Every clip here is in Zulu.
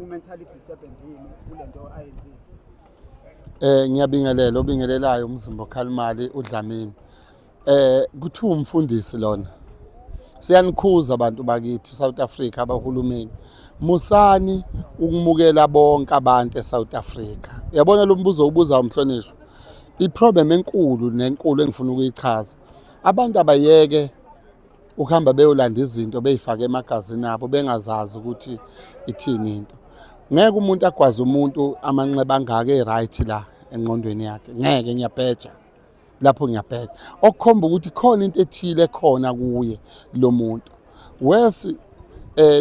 U-mentally disturbance yini kulento ayenzile? Ngiyabingelela obingelelayo umzimba okhalimali uDlamini. Kuthiwa umfundisi lona. Siyanikhuza abantu bakithi South Africa, abahulumeni. Musani ukumukela bonke abantu eSouth Africa. Uyabona lo mbuzo ubuza umhlonishwa. I-problem enkulu nenkulu engifuna ukuyichaza. Abantu abayeke ukuhamba beyolanda izinto beyifake emagazini abo bengazazi ukuthi ithini into. Ngeke umuntu agwaze umuntu amanxeba angaka e-right la engqondweni yakhe. Ngeke, ngiyabheja. Lapho ngiyabheja. Okukhomba ukuthi khona into ethile khona kuye lo muntu. Wesi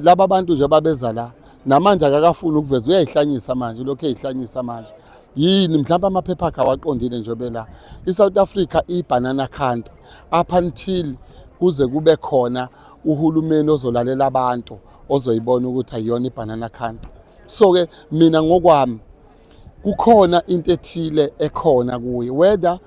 laba bantu nje ababeza la namanje akakafuni ukuveza, uyayihlanyisa manje, lokho eyihlanyisa manje. Yini mhlawumbe amaphepha akhe awaqondile nje bela. ISouth Africa ibanana country up until kuze kube khona uhulumeni ozolalela abantu ozoyibona ukuthi ayiyona ibanana country. So ke mina ngokwami kukhona into ethile ekhona kuye, whether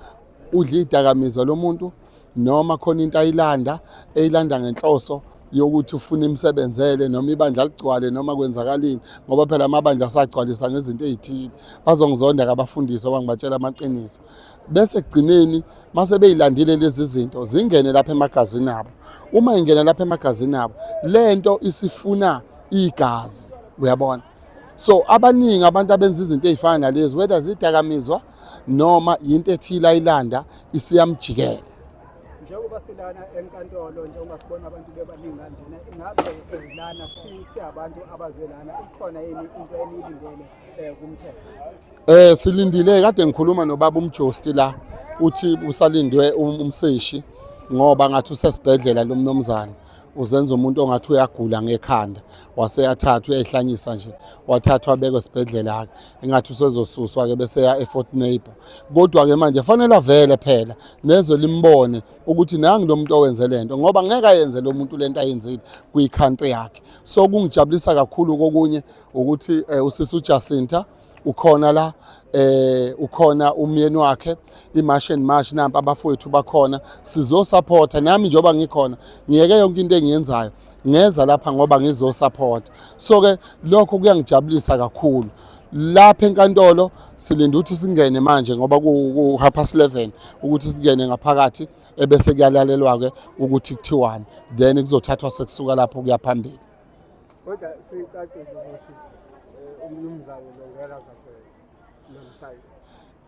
udla idakamizwa lo muntu noma khona into ayilanda eyilanda ngenhloso yokuthi ufuna imsebenzele noma ibandla ligcwale noma kwenzakalini, ngoba phela amabandla asagcwalisa ngezinto ezithile. Bazongizonda kabafundisi ngoba ngibatshela amaqiniso. Bese ekugcineni mase beyilandile lezi zinto zingene lapha emagazini abo. Uma ingena lapha emagazini abo, lento isifuna igazi, uyabona. So abaningi abantu abenza izinto ezifana nalezi, whether zidakamizwa noma into ethile ayilanda, isiyamjikela. Njengoba silana enkantolo, njengoba sibona abantu bebaningi kanjena, ingabe lana siyabantu abazwe lana, ikhona yini into eniyilindele kumthetho? Silindile, kade ngikhuluma nobaba uMjosti la, uthi usalindwe umseshi ngoba ngathi usesibhedlela lo mnumzane. Uzenza umuntu ongathi uyagula ngekhanda, waseyathathwa uyayihlanyisa nje, wathathwa abekwe esibhedlela ke, engathi usezosuswa ke bese ya eFort Napier. Kodwa ke manje fanele avele phela nezwe limbone ukuthi nangi lo muntu owenze lento, ngoba ngeke ayenze lo muntu lento ayenzile kwi-country yakhe. So kungijabulisa kakhulu kokunye ukuthi usisi uJacinta ukhona la, ukhona umyeni wakhe, iMarch and March, nampa abafowethu bakhona, sizosupporta. Nami njengoba ngikhona ngiyeke yonke into engiyenzayo ngeza lapha ngoba ngizosupporta. So ke lokho kuyangijabulisa kakhulu. Lapha enkantolo silinde ukuthi singene manje ngoba ku 11:30 ukuthi singene ngaphakathi, ebese kuyalalelwa ke ukuthi kuthiwani, then kuzothathwa sekusuka lapho kuya phambili. Kodwa sicacile ukuthi umnumzane lo ngeke azaphela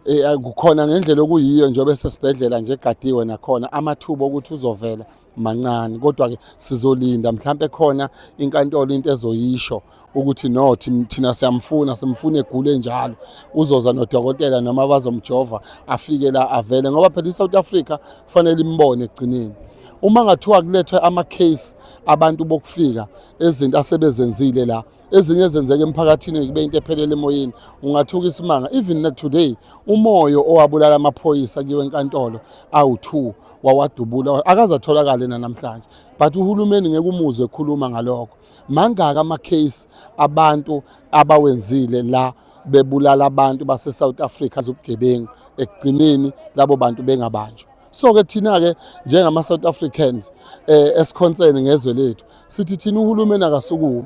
namhlanje. Kukhona ngendlela okuyiyo njengoba esesibhedlela nje egadiwe, nakhona amathuba okuthi uzovela mancane, kodwa ke sizolinda mhlambe khona inkantolo into ezoyisho ukuthi no, thina siyamfuna, simfuna egule njalo, uzoza nodokotela noma bazomjova afike la avele, ngoba phela iSouth Africa kufanele imbone ekugcineni. Uma ngathiwa kulethwe ama-case abantu bokufika ezinto asebezenzile la, ezinye ezenzeka emphakathini kube into ephelele emoyeni, ungathuka isimanga. Even not today, uMoyo owabulala amaphoyisa kuyiwe enkantolo awu-2 wawadubula, akaze atholakale namhlanje, but uhulumeni ngeke umuzwe ekhuluma ngalokho. Mangaka ama-case abantu abawenzile la bebulala abantu base-South Africa zobugebengu, ekugcineni labo bantu bengabanjwa. So ke thina ke njengama South Africans esikhonsene ngezwe lethu sithi thina uhulumeni akasukume,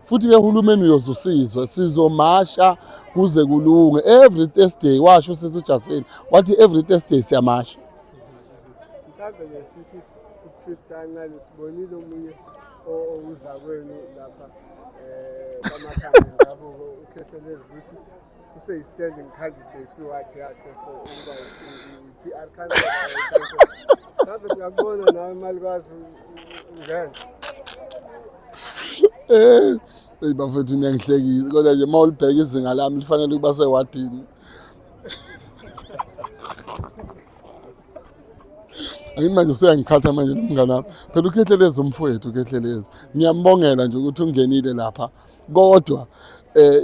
futhi ke uhulumeni uyozusizwe, sizomasha kuze kulunge. Every Thursday, washo usisi uJacinta wathi every Thursday siyamasha. Mhlawumbe nje sithi uTwist kancane, sibonile omunye owuza kwenu lapha kwamakhaya ndabuko uKhehlelezi ukuthi useyi-standing candidate kwi-ward yakhe for ukuba i-PR councillor. Mhlawumbe singakubona nawe malikwazi ungena. Eyi bafethu, niyangihlekisa, kodwa nje uma ulibheka izinga lami lifanele ukuba sewadini. Angithi manje useyangikhatha manje nomngane wami phela uKhehlelezi, umfowethu uKhehlelezi, ngiyambongela nje ukuthi ungenile lapha, kodwa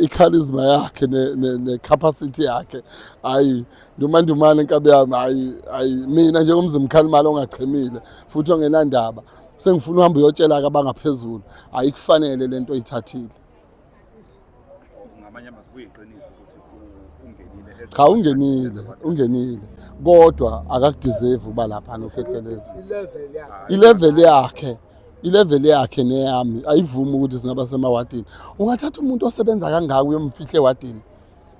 i-charisma yakhe ne capacity yakhe, hayi ndumandumane inkabi yami, hayi hayi, mina njengomzimkhalimali ongachemile futhi ongenandaba, sengifuna uhamba uyotshela ke abangaphezulu, ayikufanele lento oyithathile. Ngamanye amazwi kuyiqiniso ukuthi ungenile? Cha, ungenile, ungenile, kodwa akakudeserve ukuba lapha noKhehlelezi. I-level yakhe. I-level yakhe. I-level yakhe neyami ayivumi ukuthi singaba semawadini. Ungathatha umuntu osebenza kangaka uyomfihla ewadini?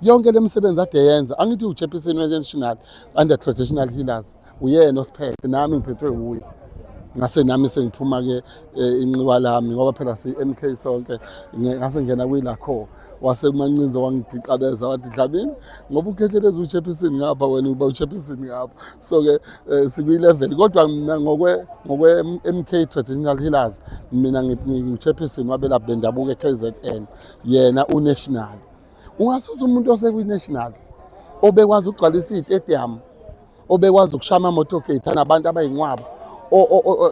Yonke le misebenzi ade yenza, angithi uchairperson we-national under traditional healers, uyena osiphethe, nami ngiphethwe wuye. Ngase nami sengiphuma-ke inxiwa lami, ngoba phela si-MK sonke, ngase ngena kwi-LACO. Wase kuMancinza wangigiqabeza wathi, Dlamini, ngoba uKhehlelezi uchairperson ngapha, wena uba uchairperson ngapha. So-ke sikwi-level, kodwa mina ngokwe-MK Traditional Healers, mina ngiwu-chairperson wabelaphi bendabuko e-KZN, yena u-national. Ungasusa umuntu osekwi-national obekwazi ukugcwalisa iy'tediyamu, obekwazi ukushaya ama-motorcade anabantu abayinqwaba,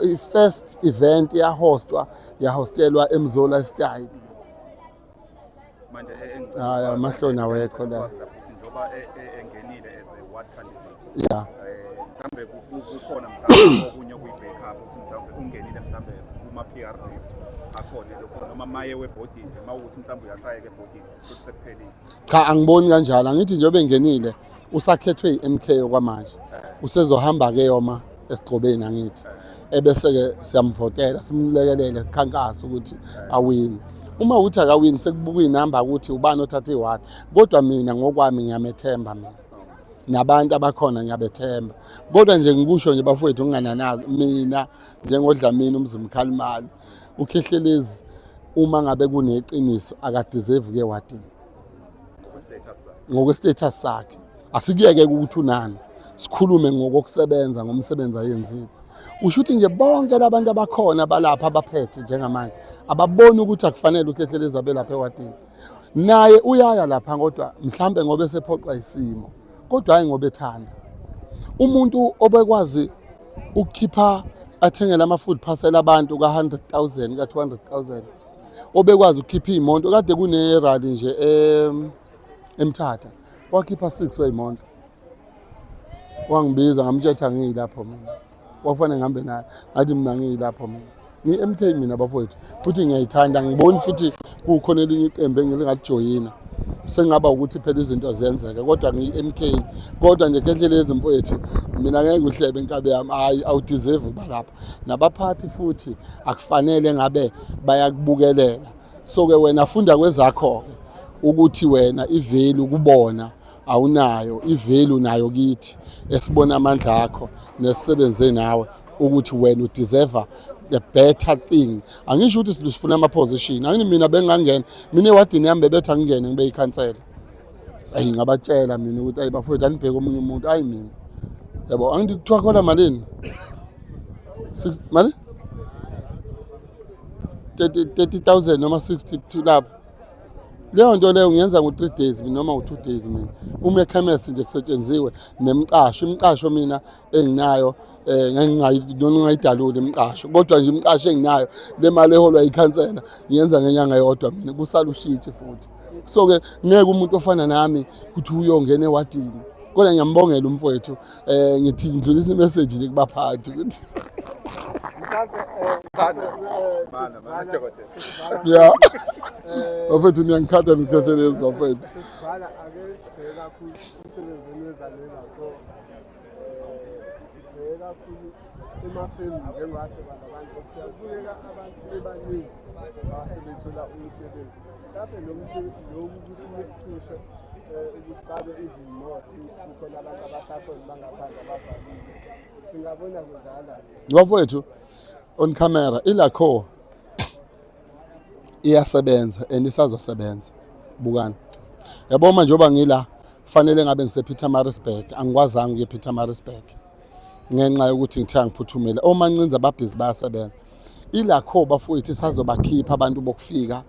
i-first event yahostwa, yahostelwa eMzo Lifestyle. Manje engicela Hhayi, amahloni awekho la. ukwazi lapho ukuthi njengoba engenile as a ward candidate, mhlambe kukhona mhlambe okunye okuyi-backup ukuthi mhlambe ungenile mhlambe kuma-PR list akhona lokho, noma maye webhodini nje, uma ukuthi mhlambe uyashayeka ebhodini futhi sekuphelile? Cha, angiboni kanjalo. Angithi njengoba engenile usakhethwe i-MK okwamanje, usezohamba-ke yoma esigqobeni, angithi ebese-ke siyamvotela, simlekelele, khankasa ukuthi awini. Uma ukuthi akawini, sekubuka iy'namba ukuthi ubani othathe iwadi. Kodwa mina ngokwami ngiyamethemba mina, nabantu abakhona ngiyabethemba. Kodwa nje ngikusho nje bafowethu, ngingananazi mina njengoDlamini uMzimkhalimali, uKhehlelezi uma ngabe kuneqiniso akadeserve ke ewadini. Ngokwe-status sakhe. Ngokwe-status sakhe. Asikuyeke ukuthi unani, sikhulume ngokokusebenza, ngomsebenzi ayenzile. Usho ukuthi nje bonke labantu abakhona balapha abaphethe njengamanje ababoni ukuthi akufanele uKhehlelezi abe lapha ewadini. Naye uyaya lapha, kodwa mhlambe ngoba esephoqwa isimo, kodwa hayi ngoba ethanda. Umuntu obekwazi ukukhipha athengele ama-food parcel abantu ka-100,000, ka-200,000, obekwazi ukukhipha iy'moto, kade kune-rally nje eMthatha, wakhipha 6 wey'moto, wangibiza, ngamtshela ngiyilapho mina, wakufanele ngihambe naye, ngathi mina ngiyilapho mina, ngiyi-MK mina bafowethu, futhi ngiyayithanda, ngiboni futhi kukhona elinye iqembu engingalijoyina, sengaba ukuthi phela izinto ziyenzeka, kodwa ngiyi-MK. Kodwa nje Khehlelezi mfowethu, mina ngeke uhlebe inkabi yami, hayi, awudeserve ukuba lapha. Nabaphathi futhi akufanele ngabe bayakubukelela. So-ke wena funda kwezakho-ke ukuthi wena i-value kubona awunayo, i-value nayo kithi esibona amandla akho nesisebenze nawe ukuthi wena udeserve the better thing. Angisho ukuthi sifuna ama-position, angini mina bengingangena mina ewadini yami, bebethi angingene ngibe yikhansela. Ayi, ngabatshela mina ukuthi ayi bafowethu, anibheke omunye umuntu, ayi mina, yabo. Angithi kuthiwa khona malini? Six, mali 30,000 noma 62 lapho. Leyo nto leyo ngiyenza ngo-3 days mina noma ngo-2 days mina, uma ekhemesi nje kusetshenziwe nemiqasho. Imiqasho mina enginayo, noma ngingayidaluli imiqasho, kodwa nje imiqasho enginayo, le mali eholwa yikhansela ngiyenza ngenyanga yodwa mina, kusala ushintshi futhi. So-ke ngeke umuntu ofana nami ukuthi uyongena ewadini, kodwa ngiyambongela umfowethu. Ngithi ngidlulisa imessage nje kubaphathi ukuthi Mhlambe Bana, bana, dokotela. Ya bafethu, niyangikhatha niKhehlelezi bafethu. Sesivala, ake sibheke kakhulu umsebenzi eniwenza lapho. Sibheke kakhulu emafemini, njengoba sebantu abantu bokufika, kubukeka abantu bebaningi basebethola umsebenzi. Mhlawumbe lo msebenzi loku ukuthi nikuphushe ukuthi babe even more, since kukhona abantu abasakhona bangaphandle abavalile, singabona kwenzakalani? Bafowethu, on camera, iLACO iyasebenza and isazosebenza. Bukani, yabo, manje njengoba ngila, fanele ngabe ngise-Pietermaritzburg, angikwazanga ukuya e-Pietermaritzburg ngenxa yokuthi ngithe angiphuthumile. Omancinza babhizi, bayasebenza. ILACO bafowethu isazobakhipha abantu bokufika,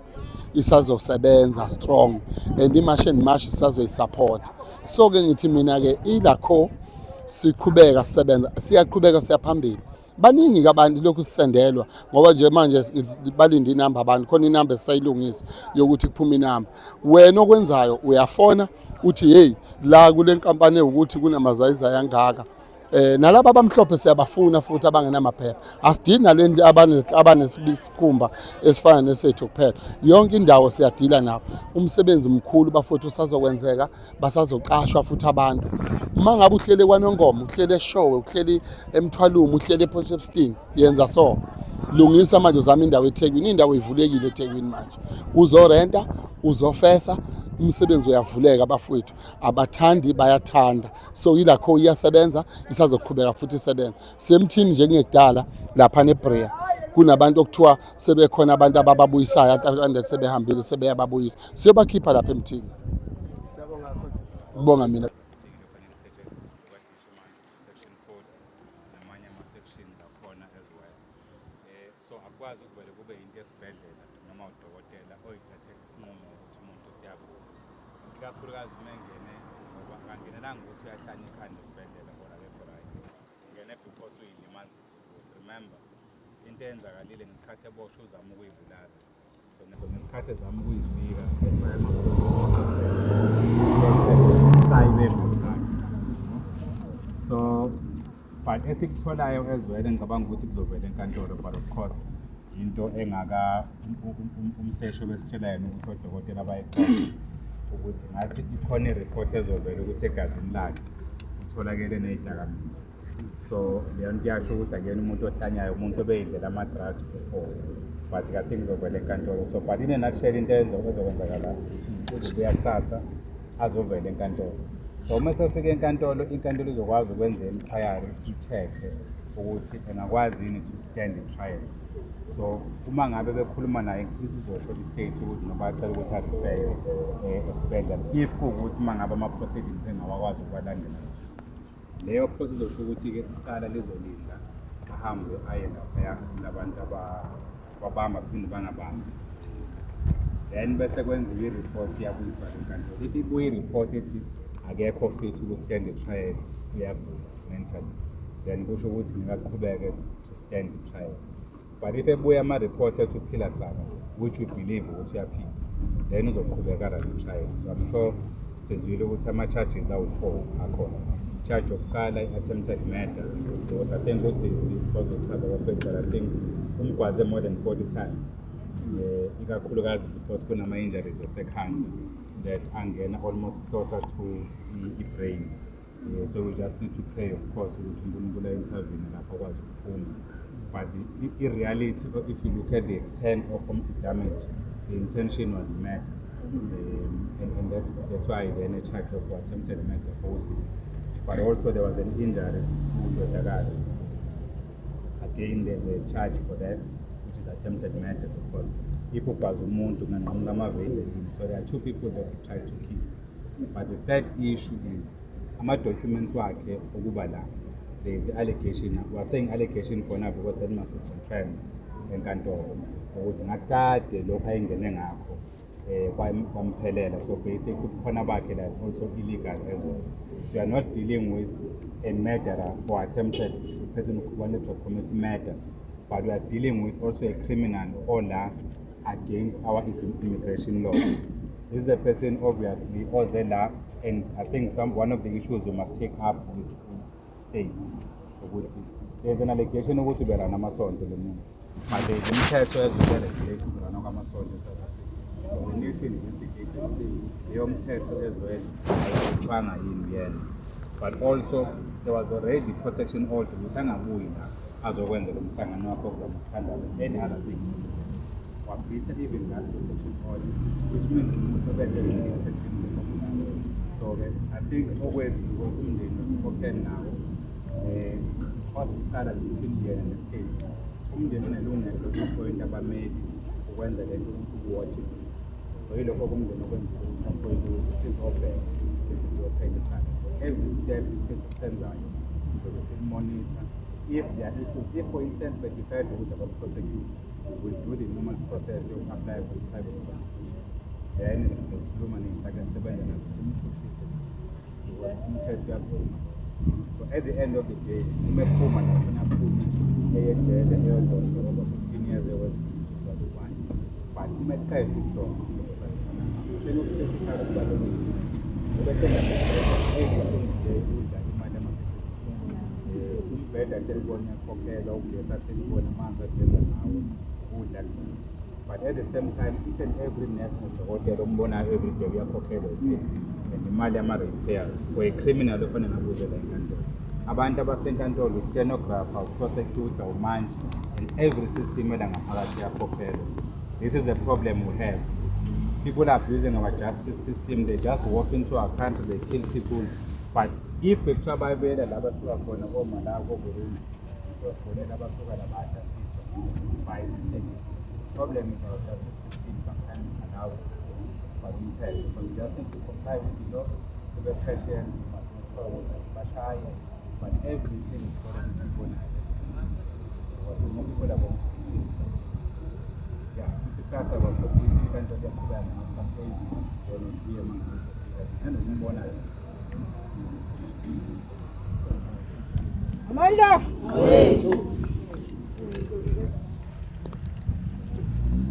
isazosebenza strong, and iMarch and March sisazoyisupport. So-ke ngithi mina-ke iLACO siqhubeka sisebenza, siyaqhubeka siyaphambili. Baningi-ke abantu lokhu sisendelwa, ngoba nje manje balinde inamba abantu, khona inamba esisayilungisa yokuthi kuphume inamba. Wena okwenzayo uyafona uthi, hey, la kule nkampani ewukuthi kunamazayizayi angaka. Nalaba abamhlophe siyabafuna futhi, abangenamaphepha asidili nale abanesikhumba esifana nesethu kuphela. Yonke indawo siyadila nabo. Umsebenzi mkhulu bafowethu, usazokwenzeka, basazoqashwa futhi abantu. Uma ngabe uhlele kwaNongoma, uhlele eShowe, uhleli eMthwalume, uhlele ePort Shepstone, yenza so. Lungisa manje, uzama indawo eThekwini, indawo ivulekile eThekwini manje. Uzorenta, uzofesa, umsebenzi uyavuleka bafowethu. Abathandi bayathanda. So ilakho iyasebenza, isazoqhubeka futhi isebenza. Semthini nje kungekudala lapha neBrea. Kunabantu okuthiwa sebekhona abantu abababuyisayo, abantu sebehambile sebeyababuyisa. Siyobakhipha lapha emthini. Siyabonga kakhulu. Kubonga mina. Section 40 namanye ama-sections akhona as well. So akwazi ukuvele kube into esibhedlela noma udokotela oyithathela isinqumo ukuthi umuntu usiyagula, ikakhulukazi uma engene, ngoba akangenelanga ukuthi uyahlanya ikhanda esibhedlela or akekho right, ungene because uyilimazile. Because remember, into eyenzakalile ngesikhathi eboshwa, uzama ukuyibulala. So ngesikhathi ezama ukuyisika, that's. So but esikutholayo ezwele, ngicabanga ukuthi kuzovela enkantolo, but of course into engaka umsesho besitshela yena ukuthi odokotela bayixoxa ukuthi ngathi ikhona i-report ezovela ukuthi egazini lakhe utholakele ney'dakamizwa. So leyo nto iyasho ukuthi akuyena umuntu ohlanyayo, umuntu obeyidlela ama-drugs before, but I think izovela enkantolo. So but in a nutshell, into eyenza ezokwenzakala ukuthi uzobuya kusasa, azovela enkantolo. So uma sefika enkantolo, inkantolo izokwazi ukwenza i-inquiry, i-check-e ukuthi engakwazi yini to stand i-trial. So uma ngabe bekhuluma naye, izosho i-state ukuthi noba acela ukuthi a-refer-we esibhedlela if kuwukuthi uma ngabe ama-proceedings engawakwazi ukuwalandela. Leyo process izosho ukuthi-ke icala lizolinda ahambe aye laphaya labantu ababamba phinde bangabambi, then bese kwenziwa i-report, iyabuyiswa enkantolo. If ibuye i-report ethi akekho fit uku-stand i-trial, uyagula mentally, then kusho ukuthi ngeke aqhubeke to stand i-trial. But if ebuya ama-report ethi uphila saka, which we believe ukuthi uyaphila, then uzoqhubeka run i-trial. So I'm sure sizwile ukuthi ama-charges awu-four akhona. Charge yokuqala, i-attempted murder, because I think usisi ozochaza bafethu, but I think umgwaze more than 40 times, ikakhulukazi because kunama-injuries asekhanda that angena almost closer to i-brain. So we just need to pray, of course, ukuthi uNkulunkulu a-intervene lapho akwazi ukuphuma. But i-reality, if you look at the extent of the damage, the intention was murder, and that's why then a charge of attempted murder for usisi. But also there was an injury kundodakazi. Again, there's a charge for that, which is attempted murder, because if ugwaza umuntu kunganqamuka ama-veins. So there are two people that he tried to kill. But the third issue is ama-documents wakhe okuba la. There is allegation, we are saying allegation for now because that must be confirmed enkantolo, ukuthi ngathi kade lokhu ayengene ngakho kwamphelela. So basically ubukhona bakhe la is also illegal as well. So you are not dealing with a murderer or attempted person who wanted to commit murder, but we are dealing with also a criminal ola against our immigration law. This is a person obviously oze la, and I think some one of the issues we must take up with state ukuthi there's an allegation ukuthi berana amasonto lo muntu, but there is imithetho ezobe-regulate ukurana kwamasonto e-South Africa. So we need to investigate and see ukuthi leyo mthetho ezwele ayibotshwanga yini kuyena. But also there was already protection order ukuthi angabuyi la azokwenza lo mhlangano wakhe okuzama ukuthandaza, any other thing. Wa-breacha even that protection order, which means umthetho bese intention. So-ke I think okwethu, because umndeni spoken nawo, because icala between yena ne-state, umndeni unelungelo loku-appointa abameli ukwenza lento ukuthi uku-watch it. So yilokho kumndeni okwenzile ukuthi appointe ukuthi sizobheka bese kuyophela icala. So every step i-state esisenzayo sizobe siku-monitor. If there are issues, if for instance they decide ukuthi abaku-prosecute, we'll do the normal process yoku-apply for private prosecution, then sizokhuluma ney'nhlaka esisebenza nazo, simshushise because umthetho uyaphuma. So at the end of the day, uma ephuma laphana, aphume eyejele eyodonsa over 15 years ewezibani, but uma eqeda ukudonsa isigwebo sakhe, hlelo ukuphethikhala kubalulekile bese every single day udla imali yama-citizen. Umbheda ahleli kuwona uyakhokhelwa, ugesi ahleli kuwona, amanzi ageza ngawo, ukudla kuwona. But at the same time, each and every nurse nodokotela ombonayo every day uyakhokhelwa i-state and imali yama-ratepayers for a criminal ofanele ngabe uze la enkantolo. Abantu abasenkantolo, ustenographer, uprosecutor, umantshi And every system ela ngaphakathi iyakhokhelwa. This is a problem we have. People are abusing our justice system. They just walk into our country, they kill people. But if bekuthiwa bayibuyela la basuka khona koMalawi, koBurundi, sosibonela abasuka la bayathathiswa by the state. Problem is our justice system sometimes allows but umthetho. So we just need to comply with the law. Kube president, must make sure ukuthi bashaye, but everything is already sibonayo. Because more people are going to be killed. Yeah, futhi kusasa inkantolo iyaqhubeka ngo-8:30, then ubuye manje uzofika. Ngithanda ukumbona. Amandla!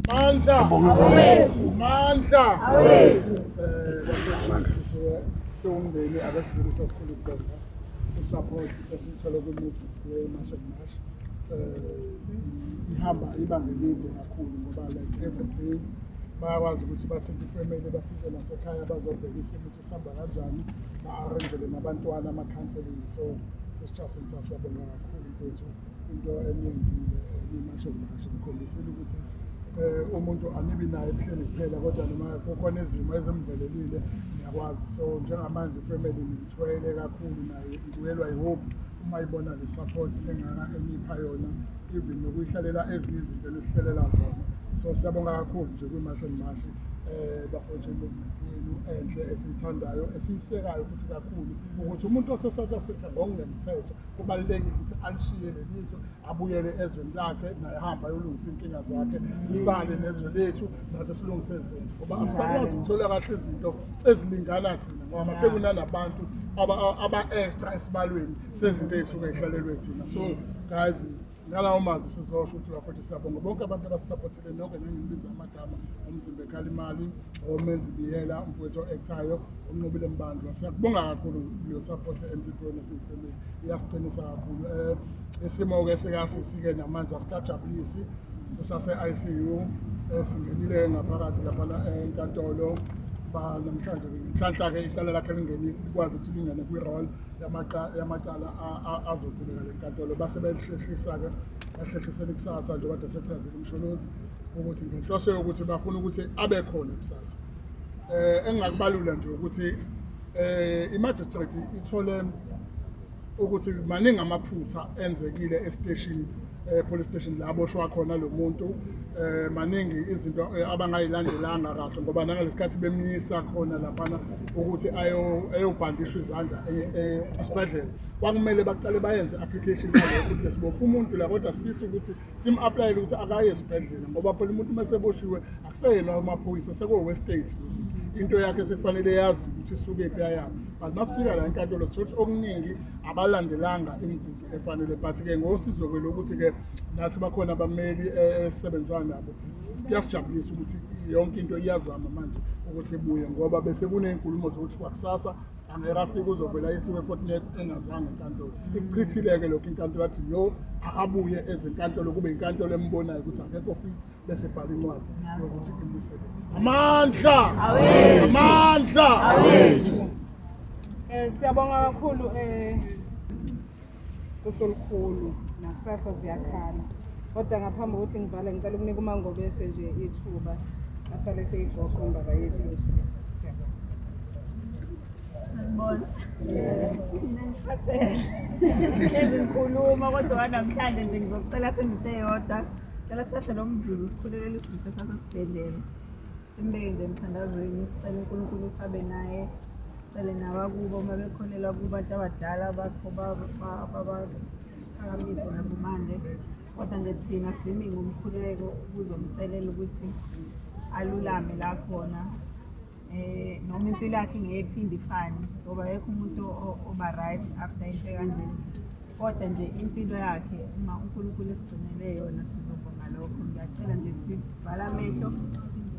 Mandla! Mandla! Siwumndeni abesidlulisa okukhulu ukubonga i-support esiyithole kwi-movement we-March and March. Ihamba ibanga elide kakhulu ngoba like every day bayakwazi ukuthi bathinte ifamily, bafike nasekhaya bazobheka isimo ukuthi sihamba kanjani, ba-arrangele nabantwana ama-counselling. So sesijasinsa, siyabonga kakhulu mfowethu into eniyenzile kwi-March and March. Nikhombisile ukuthi umuntu anibi naye ebuhleni kuphela, kodwa noma kukhona izimo ezimvelelile niyakwazi. So njengamanje ifamily niyithwele kakhulu, nayo ibuyelwa i-hope uma ibona le support engaka enipha yona, even nokuyihlalela ezinye izinto enisihlelela zona. So siyabonga kakhulu nje kwi-March and March, bafowethu, movement yenu enhle esiyithandayo, esiyisekayo futhi kakhulu, ukuthi umuntu ose-South Africa ngokungemthetho kubalulekile ukuthi alishiye lelizwe, abuyele ezweni lakhe, naye ahambe ayolungisa iy'nkinga zakhe, sisale nezwe lethu nathi silungise zethu, ngoba asisakwazi ukuthola kahle izinto ezilingana thina ngoba sekunanabantu aba-extra esibalweni sezinto ey'suke y'hlalelwe thina. So guys, ngalawo mazwi sizosho ukuthi bafowethu siyabonga bonke abantu abasisaphothile nonke, nenginibiza amagama, umzimba ekhala imali, omenzi biyela, umfowethu o-actayo uNqobile Mbandlwa, siyakubonga kakhulu leyo support eniziphiwe siyifamily, iyasiqinisa kakhulu. Isimo-ke sikasisi-ke namanje asikajabulisi, usase-ICU. Singenile ngaphakathi laphana enkantolo ba namhlanje. Ngenhlanhla-ke icala lakhe lingeni, likwazi ukuthi lingene kwi-roll yamacala azoqhubeka le nkantolo, base belihlehlisa-ke, bahlehlisela ikusasa njengoba kade sechazile uMsholozi ukuthi ngenhloso yokuthi bafuna ukuthi abe khona kusasa. Engingakubalula nje ukuthi i-magistrate ithole ukuthi maningi amaphutha enzekile esiteshini, police station la aboshwa khona lo muntu. Maningi izinto abangayilandelanga kahle, ngoba nangalesikhathi bemyisa khona laphana ukuthi ayobhandishwa izandla esibhedlela, kwakumele baqale bayenze application yalokho ukuthi sibophe umuntu la, kodwa sifisa ukuthi sim-applyele ukuthi akaye esibhedlela, ngoba phela umuntu uma seboshiwe akuseyena amaphoyisa, sekuwe-state, into yakhe sekufanele yazi ukuthi isuke phi yayaphi. But masifika la enkantolo sithola ukuthi okuningi abalandelanga imigudu efanele, but-ke ngosizo-ke lokuthi-ke nathi bakhona abameli esisebenzisana nabo, kuyasijabulisa ukuthi yonke into iyazama manje ukuthi ibuye, ngoba bese kuney'nkulumo zokuthi kwakusasa angeke afike, uzovela isiwe Fortnet engazange enkantolo. Ikuchithile-ke lokho inkantolo, yathi no, akabuye ezinkantolo, kube inkantolo embonayo ukuthi akekho fit, bese ibhala incwadi yokuthi imusele. Amandla, amandla! Siyabonga kakhulu kusolukhulu, nakusasa ziyakhala. Kodwa ngaphambi kokuthi ngivale, ngicela ukunika uMangobese nje ithuba asale seyigoqo indaba yethu yosuku. Siyabonga. Sanibona. Mina ngiphathele ezinkulumo, kodwa namhlanje nje ngizocela sengithe yodwa. Cela sithathe lo mzuzu sikhulekele usisi esasesibhedlela. Simbeke nje emthandazweni, sicele uNkulunkulu ukuthi abe naye. Sicele nabakubo uma bekholelwa kubantu abadala bakho babaphakamise nabo manje. Kodwa nje thina simi ngomkhuleko ukuzomcelela ukuthi alulame la khona. Noma impilo yakhe ngeke iphinde ifane, ngoba akekho umuntu oba right after into ekanje, kodwa nje impilo yakhe uma uNkulunkulu esigcinele yona sizobonga lokho. Ngiyacela nje sivala amehlo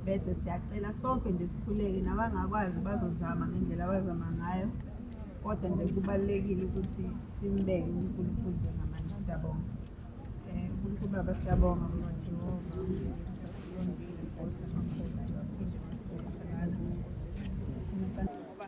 bese siyacela sonke nje sikhuleke, nabangakwazi bazozama ngendlela abazama ngayo, kodwa nje kubalulekile ukuthi simbeke uNkulunkulu njengamanje. Siyabonga. UNkulunkulu Baba, siyabonga kuwe Jehova, sasilondile Nkosi yamakhosi, waphinde wasifundisa ngazo. Sifuna ngoba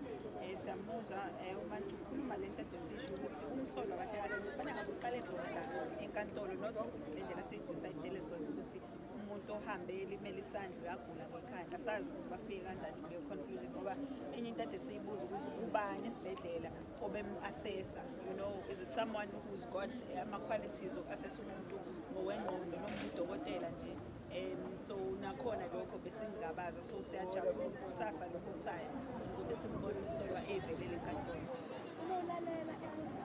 siyamuzwa ubantu ukhuluma. le nto ade sisho ukuthi umsolwa kahle kahle kufanele ngabe uqale khona la enkantolo, not ukuthi isibhedlela siyidecide sona ukuthi umuntu ohambe elimele isandla uyagula ngekhanda. Asazi ukuthi bafike kanjani kuleyo conclusion, ngoba enye into ade siyibuza ukuthi ubani esibhedlela obem-assessa. Is it someone who's got ama-qualities oku-assessa umuntu ngokwengqondo noma udokotela nje? So nakhona lokho besingabaza, so siyajabula ukuthi kusasa lokho kusayo sizobe simbona umsolwa evelele enkantolo. Uma ulalela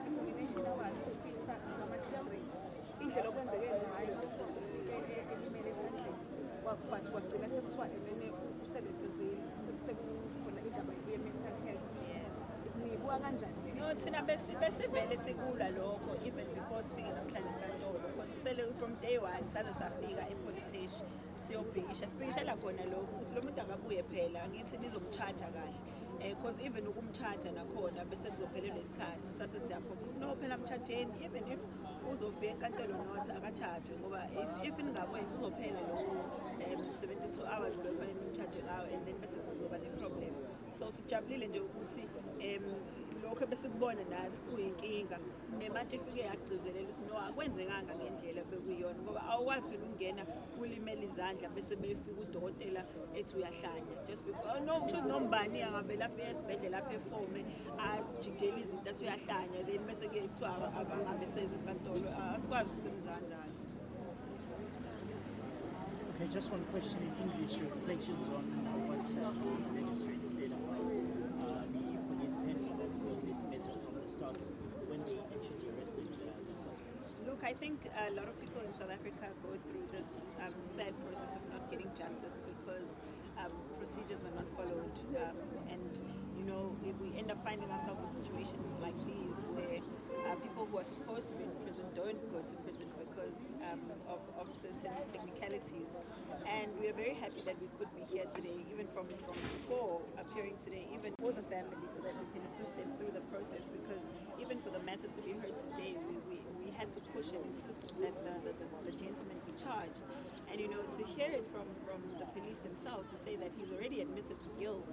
i-examination wakhe ofisa noma-magistrate, indlela okwenzeke ngayo, kuthiwa ufike elimele esandleni, but kwagcina sekuthiwa enene uselentuzile, sekukhona indaba ye-mental health. Niyibuka kanjani le? No, thina besivele sikulwa lokho even before sifike namhlanje enkantolo, because sele from day one saze safika e-police station siyobhikisha, sibhikishela khona lokho ukuthi lo muntu akabuye phela, angithi nizomcharge kahle, cause even ukumcharge nakhona bese kuzophelelwa isikhathi, sase siyaphoqa ukuthi no, phela mchargeni, even if uzofika enkantolo not akacharge, ngoba if ningakwenzi uzophela lowo 72 hours lo fanele nimcharge ngawo, and then bese sizoba ne-problem. So sijabulile nje ukuthi lokho ebesikubona nathi kuyinkinga, nemantshi ifike yagcizelela ukuthi no, akwenzekanga ngendlela bekuyiyona, ngoba awukwazi phela ukungena ulimele izandla bese befika udokotela ethi uyahlanya just because, oh, no, kusho ukuthi noma ubani angavele afike esibhedlela aperforme, ajikijele izinto, athi uyahlanya, then bese-ke kuthiwa angabe seza enkantolo. Akukwazi ukusebenza kanjalo. Okay, just one question in English. Your reflections on what the magistrate said about the police handling of this matter from the start when they actually arrested the suspect. Look, I think a lot of people in South Africa go through this sad process of not getting justice because procedures were not followed. And we end up finding ourselves in situations like these where people who are supposed to be in prison don't go to prison because of certain technicalities. And we are very happy that we could be here today, even from before appearing today, even for the family, so that we can assist them through the process. Because even for the matter to be heard today, we had to push and insist that the gentleman be charged. And to hear it from the police themselves to say that he's already admitted to guilt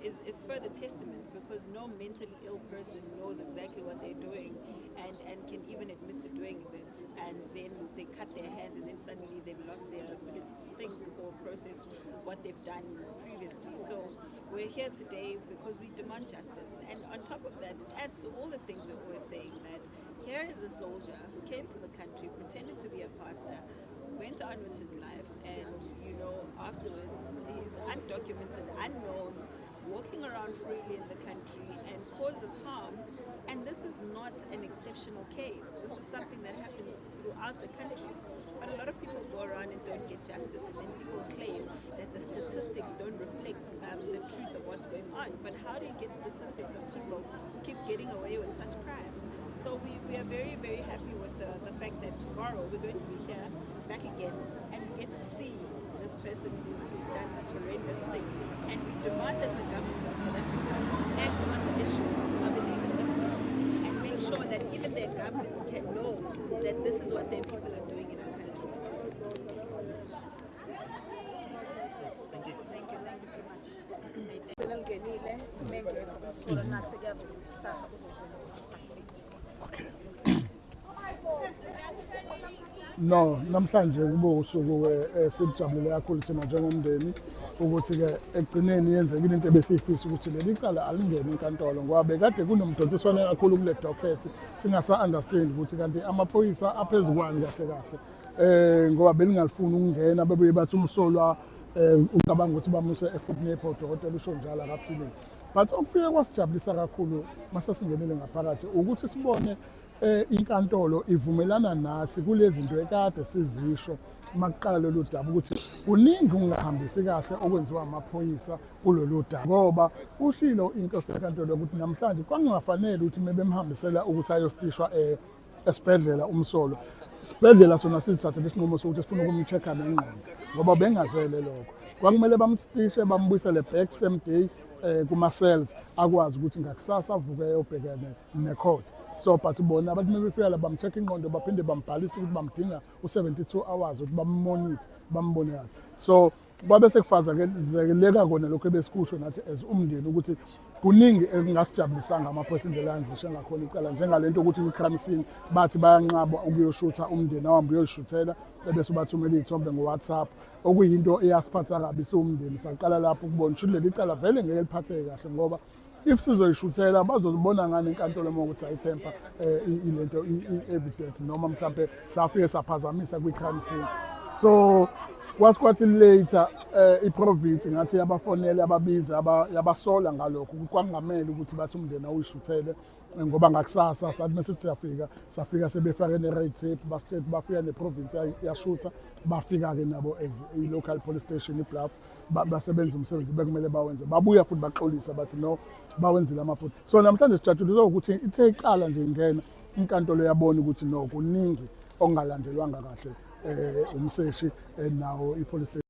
is further testament, because no mentally ill person knows exactly what they're doing and can even admit to doing it. And then they cut their hands and then suddenly they've lost their ability to think or process what they've done previously. So we're here today because we demand justice. And on top of that, it adds to all the things we're always saying, that here is a soldier who came to the country, pretended to be a pastor, went on with his life, and afterwards he's undocumented, unknown, walking around freely in the country and causes harm. And this is not an exceptional case. This is something that happens throughout the country. But a lot of people go around and don't get justice, and then people claim that the statistics don't reflect the truth of what's going on. But how do you get statistics of people who keep getting away with such crimes? So we are very, very happy with the fact that tomorrow we're going to be here back again and we get to see this person who's done this horrendous thing. And we demand that the government of South Africa act on the issue of illegal immigrants and make sure that even their governments can know that this is what their people are doing in our country. Thank you. Thank you, thank you very much. Selingenile mengekho umsolwa, naku sekuyavela ukuthi kusasa uzovela ngo-8:30. Okay. No, namhlanje kube usuku esijabulele kakhulu thina njengomndeni ukuthi ke ekugcineni yenzekile into ebesiyifisa, ukuthi leli cala alingene enkantolo, ngoba bekade kunomdonsiswano kakhulu kule docket, singasa understand ukuthi kanti amaphoyisa aphezu kwani kahle kahle, ngoba belingalifuni ukungena, bebuye bathi umsolwa ucabanga ukuthi bamuse eFoot udokotela usho njalo akaphilile. But okufike kwasijabulisa kakhulu mase singenile ngaphakathi ukuthi sibone inkantolo ivumelana nathi kulezi zinto ekade sizisho makuqala lolu daba, ukuthi kuningi ukungahambisi kahle okwenziwa amaphoyisa kulolu daba, ngoba ushilo inkosi yenkantolo ukuthi namhlanje kwakungafanele ukuthi mebemhambisela ukuthi ayostishwa esibhedlela umsolwa, isibhedlela sona sizithathele isinqumo sokuthi sifuna ukumcheck-a nengqondo, ngoba bengazele lokho. Kwakumele bamstishe, bambuyisele back same day kuma-cells, akwazi ukuthi ngakusasa avuke eyobhekene ne-court. So but bona bathi mebefika la bam-check ingqondo, baphinde bambhalise ukuthi bamdinga u-72 hours ukuthi bammonithe, bambone kahle. So Kwabe sekufazakeleka kona lokho ebesikusho nathi as umndeni ukuthi kuningi ekungasijabulisanga amaphoyisa indlela anzishe ngakhona icala, njengalento ukuthi kwi-crime scene bathi bayanqaba ukuyoshutha, umndeni awuhambe uyoshuthela ebese ubathumela iy'thombe ngo-WhatsApp, okuyinto eyasiphatha kabi siwumndeni. Saqala lapho ukubona ukuthi leli cala vele ngeke liphatheke kahle, ngoba if sizoyishuthela bazozibona ngani enkantolo uma ukuthi sayi-tamper ilento i-evidence noma mhlampe safike saphazamisa kwi-crime scene. So kwathi later i-province ngathi yabafonela, yababiza, yabasola ngalokho ukuthi kwakungamele ukuthi bathi umndeni awuyishuthele, ngoba ngakusasa sathi mase siyafika, safika sebefake ne-red tape, basitshela bafika ne-province yashutha. Bafika-ke nabo as i-local police station iBluff, basebenza umsebenzi bekumele bawenze, babuya futhi baxolisa, bathi no, bawenzile amaphutha. So namhlanje sijatshuliswa ukuthi ithe iqala nje ingena inkantolo yabona ukuthi no, kuningi okungalandelwanga kahle umseshi nawo i-police station.